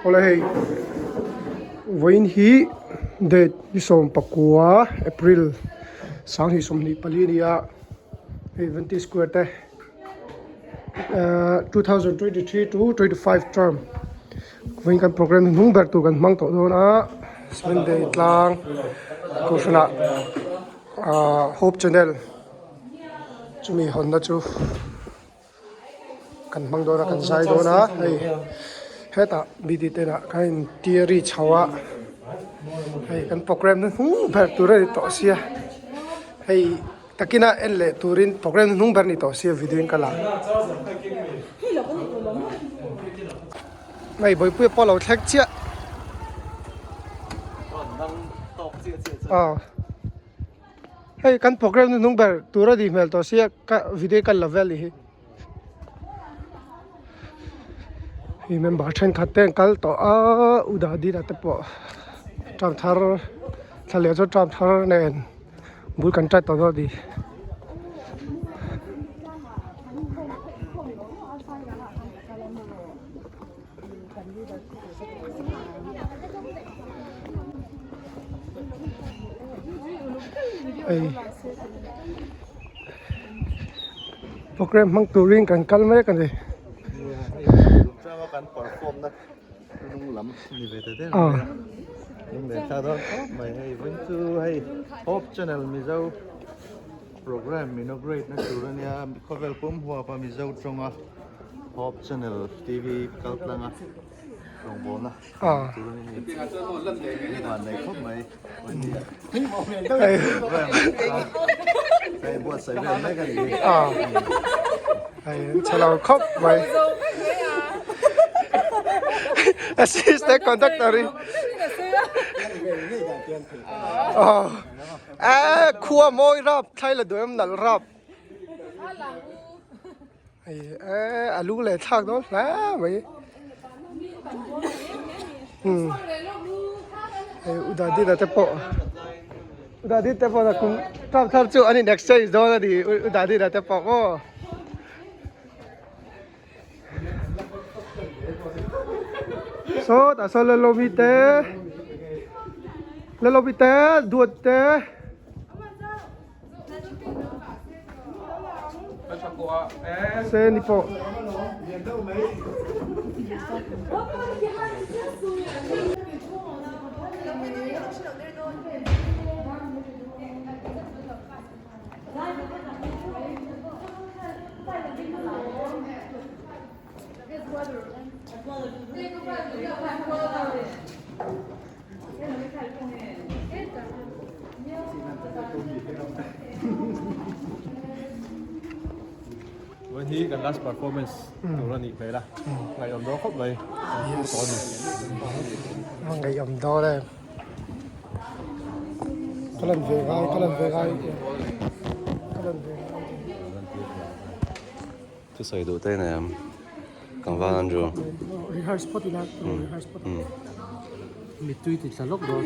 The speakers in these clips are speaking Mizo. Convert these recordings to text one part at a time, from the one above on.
Awle hei vawiin hi date ni 19 April 2024 a ni a hei Venti Square te ahh 2023 to 25 term vawiin kan programme hi hnung ber tur kan hmang tawh dawn a Sunday tlang kohhran ah ahh Hope Channel chumi hawnna chu. Kan hmang dawn a kan zai dawn a hei hetah bd ten ah khan in theory chho a hei kan programme na hnung ber tur a ni tawh sia hei takina en leh turin programme na hnung ber a ni tawh sia video in ka la hei buaipui pawh a lo thleng chiah aw. Hei kan program hnuhnung ber tur a nih hmel tawh sia ka video ka la vel nih hi hei member thenkhat te an kal tawh a u Dadina te pawh term thar thla leh chuan term thar nen bul kan tat tawh dawn a ni. Hei program hmang turin kan kal mek a ni. Hope Channel TV kal tlang a rawngbawlna tur a ni van nei khawp mai hei buatsaih vel mek a ni hei an chhe lo khawp mai assistant conductor hi a khua mawi rap thlai la duh em nalh rap. Hei eh a lung leh thlak dawn hle mai umm hei u Dadina te pawh u Dadina te pawh kum thar thar chu an in exchange dawn a ni u Dadina te pawh maw. Saw tah sawn Lalomi te Lalomi te duat te. Se ni pawh. Vawiin hi kan last performance tur a nih hmel a, ngaihawm dawn khawp mai kan pu tawh a ni. Ngaihawm dawn e. Ka lan ve ngai, ka lan ve ngai, ka lan ve ngai. Thusawi duh te nei ang kan van Andrew. Rehearse phawt ila, rehearse phawt. Mittui ti tla lawk dawn.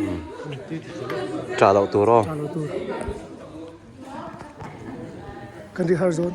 Mittui ti tla lawk dawn. Tah loh tur aw. Tah loh tur. Kan rehearse dawn.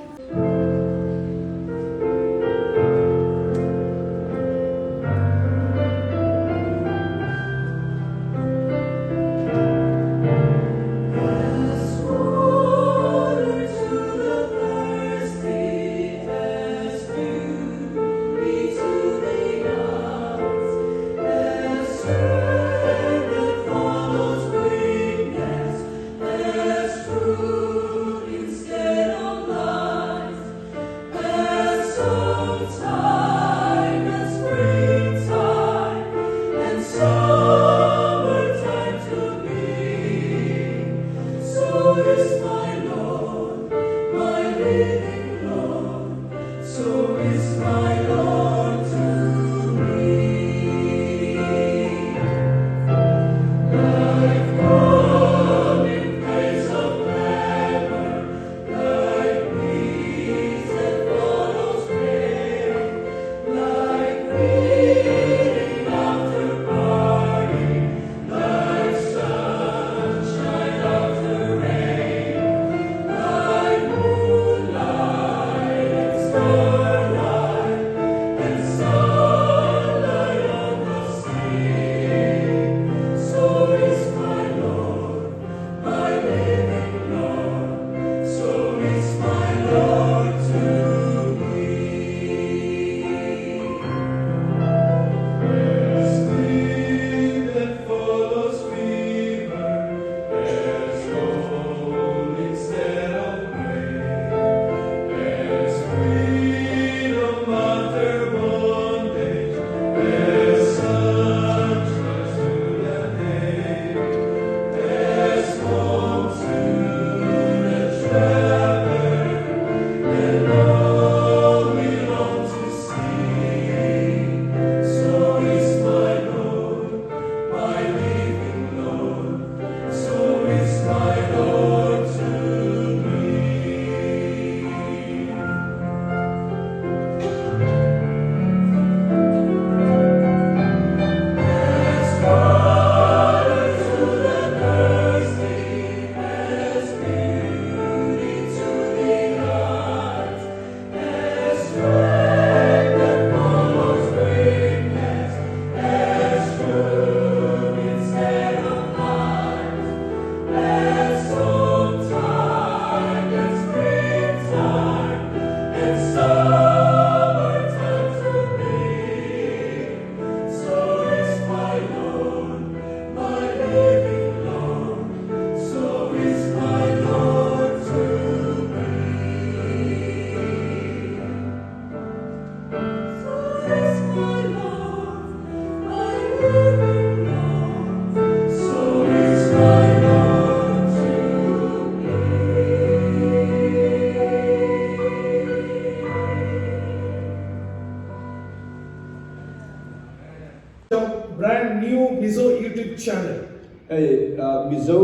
Brand new Mizo YouTube channel. Hei Mizo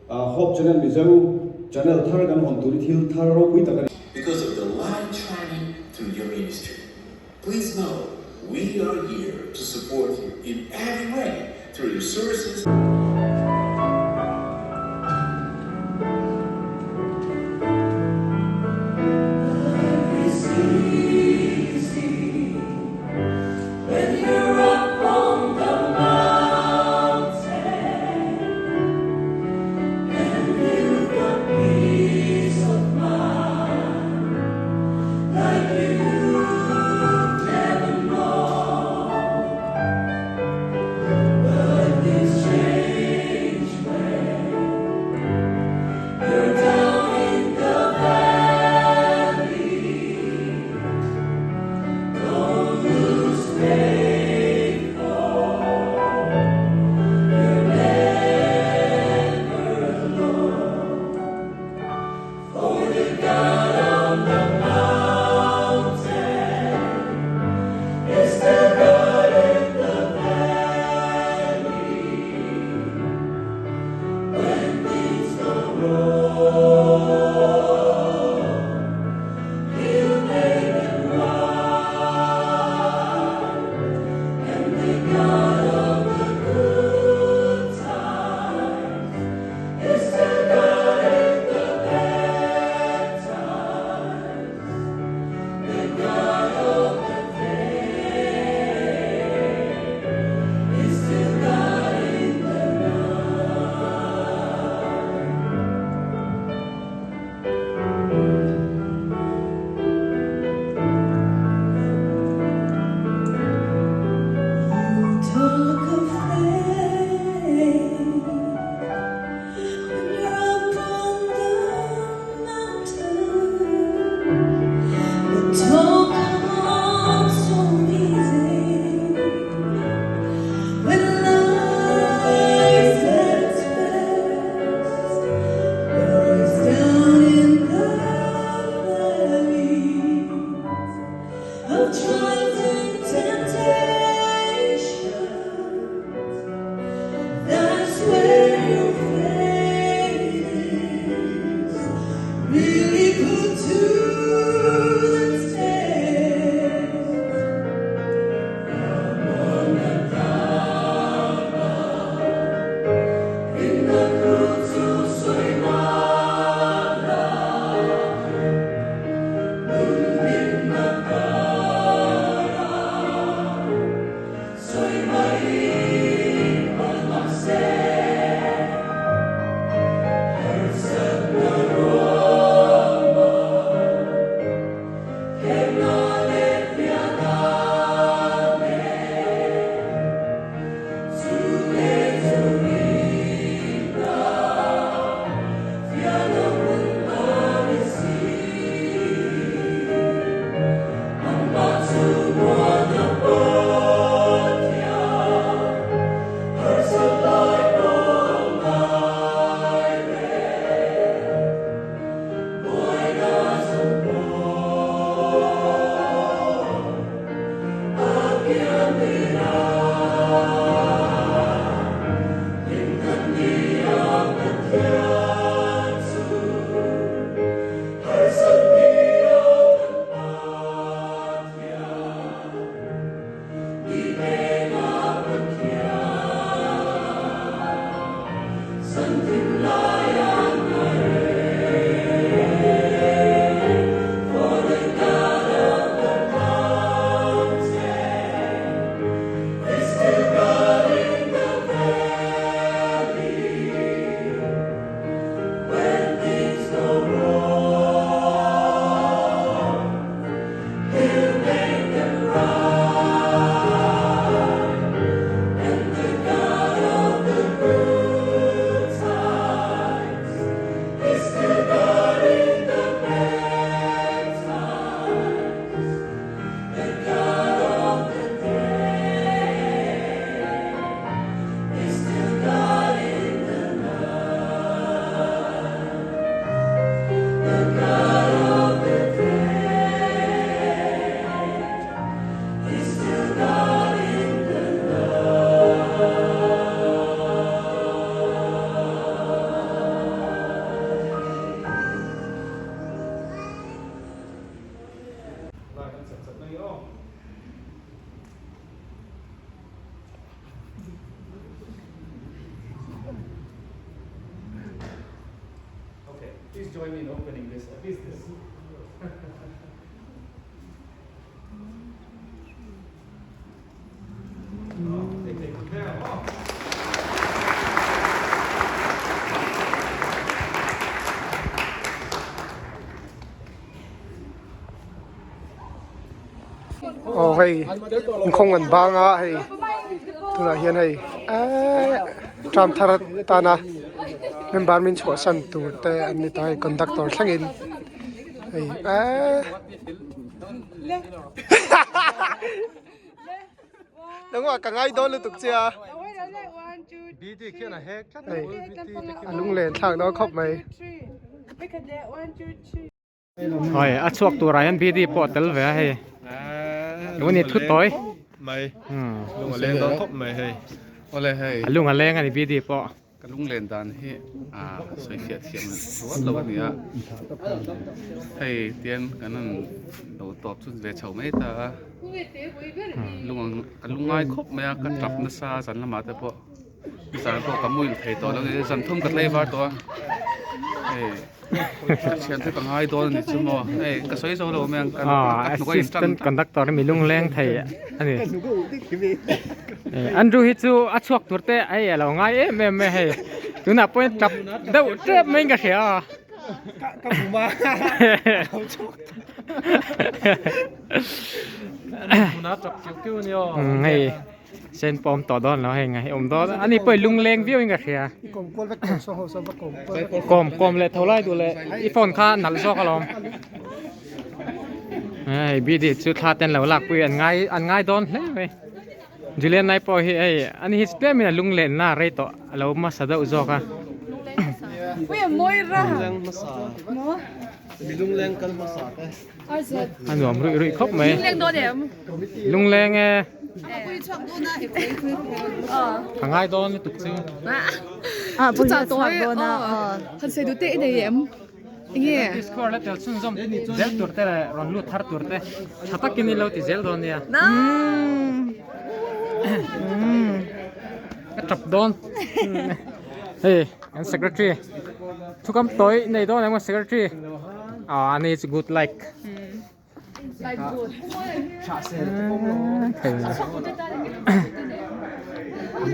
Hope Channel Mizo channel thar kan hawn tur hi thil thar ropui tak a ni. Because of the light shining through your ministry. Please know we are here to support you in every way through your services. join me in opening this, at least this. Aw hei inkhawng an bang a hei tunah hian hei eee term thar atana member min chhuahsan tur te an ni ta hei conductor thlengin hei eee. Nangmah ka ngai dawn lutuk che a. Hei a lunglen thlak dawn khawp mai. Hoi a chhuak turah hian BD pawh a tel ve a hei. Lung ni thu tawi. Mai. Lung a leng dawn khawp mai hei. Awle hei. A lung a leng a ni BD pawh. Ka lunglen dan hi a sawi fiah thiam ruat lo a ni a. Hei tian kan han lo tawp chhun ve chho mai ta a. Lung ang ka lungngai khawp mai a ka tap nasa zan lamah te pawh. Zan pawh ka muil thei tawh lo a ni zan thum ka tlei var tawh a. Hei ka thian te ka ngai dawn a ni chu maw hei ka sawi zo lo mai ang ka hnuk a in tan. Assistant conductor mi lungleng thei a ni. Andrew hi chu a chhuak tur te hei a lo ngai em em mai hei tunah pawhin tap deuh tep maiin ka hria a. Ka bum a. Hei sen pawh awm tawh dawn lo hei ngaih awm dawn ani pawh lungleng viau in ka hria. Kawm kawm leh tho lai duh leh i phone kha nalh zawk alawm. Hei BD chu thla ten lo lak pui an ngai an ngai dawn hle mai. Julian nai pawh hi hei ani hi tlem in a lung len na rei tawh a lo hmasa deuh zawk a. A nuam ruih ruih khawp mai. Lungleng e. Ka ngai dawn lutuk chu. Score la tel chhunzawm zel tur te leh rawn lut thar tur te tha takin i lo ti zel dawn nia. Ka tap dawn. Hei kan secretary thukam tawi nei dawn emaw secretary. Ah ani chu good like.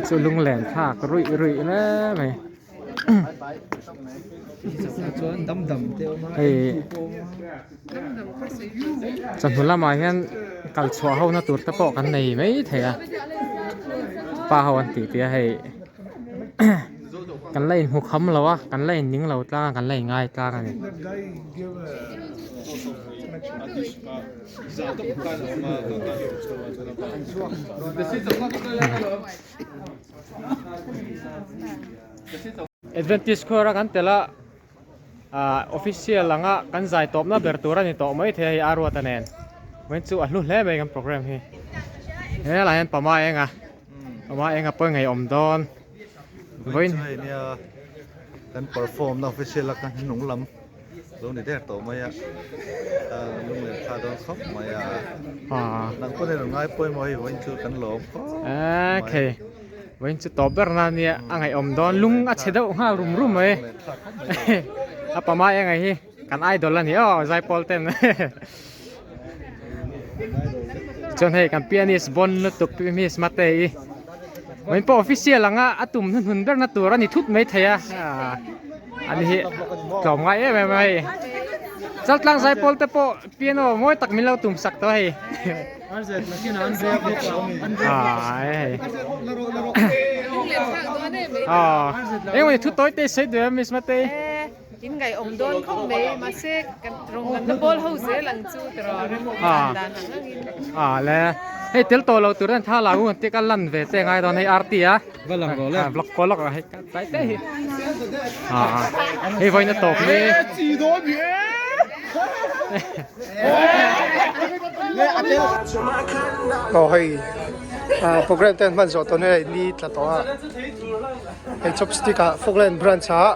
Chu lunglen thlak ruih ruih hle mai. Hei chawhnu lamah hian kal chhuah ho na tur te pawh kan nei mai thei a pa ho an tih tih a hei kan la inhmu kham lo a kan la inning lo tlang a kan la inngai tlang a ni. Adventist Choir a kan tel a ah official anga kan zai tawpna ber tur a ni tawh mai thei a hei Aruata nen vawiin chu a hlu hle mai kan program hi helaiah hian pama eng a pama eng a pawi ngeiawm dawn vawiin chu hei nia kan perform na official a kan hnung lam lo ni der tawh mai a lunglen thla dawn khawp mai a nang pawh hian ngai pawimawh hei vawiin chu kan lawm khawp mai vawiin chu tawp ber na nia a ngaihawm dawn lung a chhe deuh nghal rum rum mai a pama enga hi kan idol a ni aw zaipawl ten chuan hei kan pianist bon lutuk miss mate i vawiin pawh official anga a tum hnuhnun ber na tur a ni thut mai thei a ani hi tlawm ngai em em a hei chaltlang zaipawl te pawh piano mawi tak min lo tum sak tawh a hei engemaw ni thu tawi te sawi duh em miss mate In ngaihawm dawn khawp mai mahse kan rawng kan la bawl ho zel ang chu tiraw remawm dan dan ang angin. A le hei tel tawh lo tur hian thla la u ang tih ka lan ve che ngai dawn hei RT a Va lang rawh le. Vlog pawh lawk hei tlai te hi a hei vawiin a tawp ni. Aw hei program te an hman zawh tawh hnuaiah ni tla tawh a. Hei chopstick ah Falkland branch ah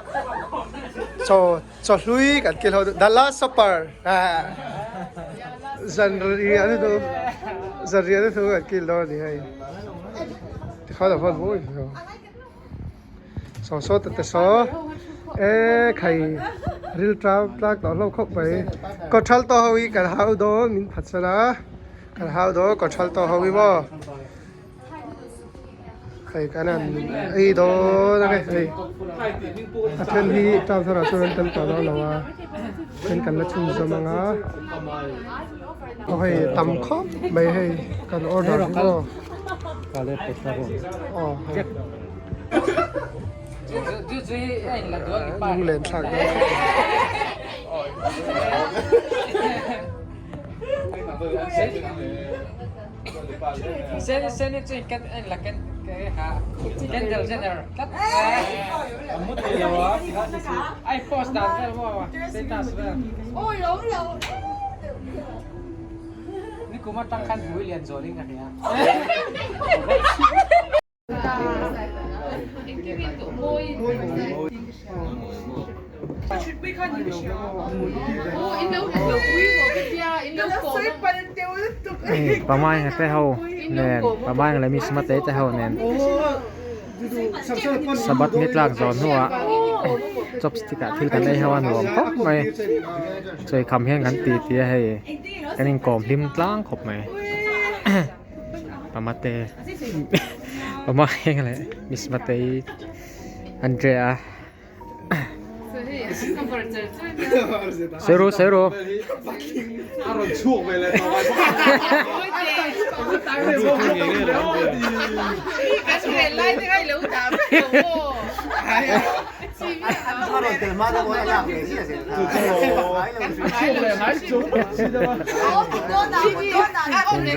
chaw chaw hlui kan kil ho the last supper zan riah na thu zan riah na thu kan kil dawn a ni hei tikhan a van mawi ve aw. Saw saw te te saw e khai ril tram tlak tawh hlauh khawp mai kawthal tawh ho hi kan hau dawn min phatsan a kan hau dawn kawthal tawh ho hi maw hei kan han ei dawn a ni hei a then hi town thar ah chuan an tel tawh dawn lo a then kan la chhun zawm ang a aw hei tam khawp mai hei kan order hi maw aw hei. Lunglen thlak dawn khawp Pamainga te ho nen Pamainga leh Miss Matei te ho nen Sabbath ni tlak zawh hnuah chopstick ah thil kan ei ho a nuam khawp mai chawi kham hian kan ti ti a hei kan inkawm hlim tlang khawp mai. Pamate Pamaeng leh Miss Matei an ṭe a. Sawi ru sawi ru.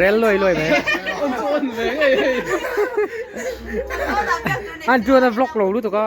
Rel luai luai mai an chuan a vlog lo lutuk a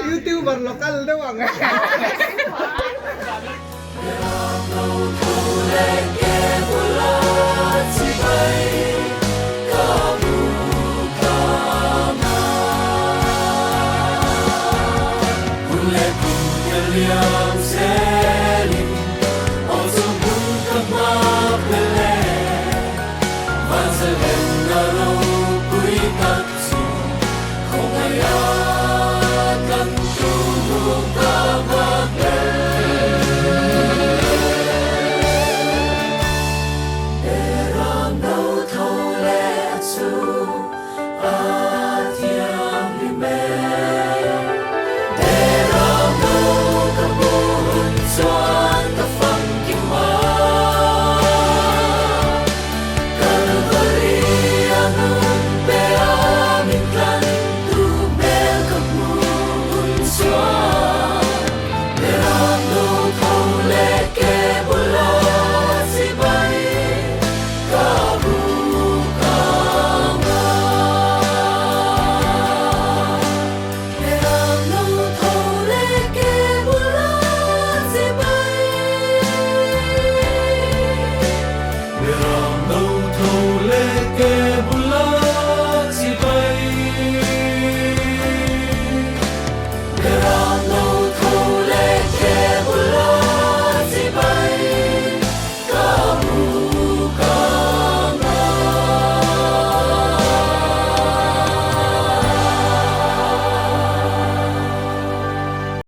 Youtuber local deuh ang.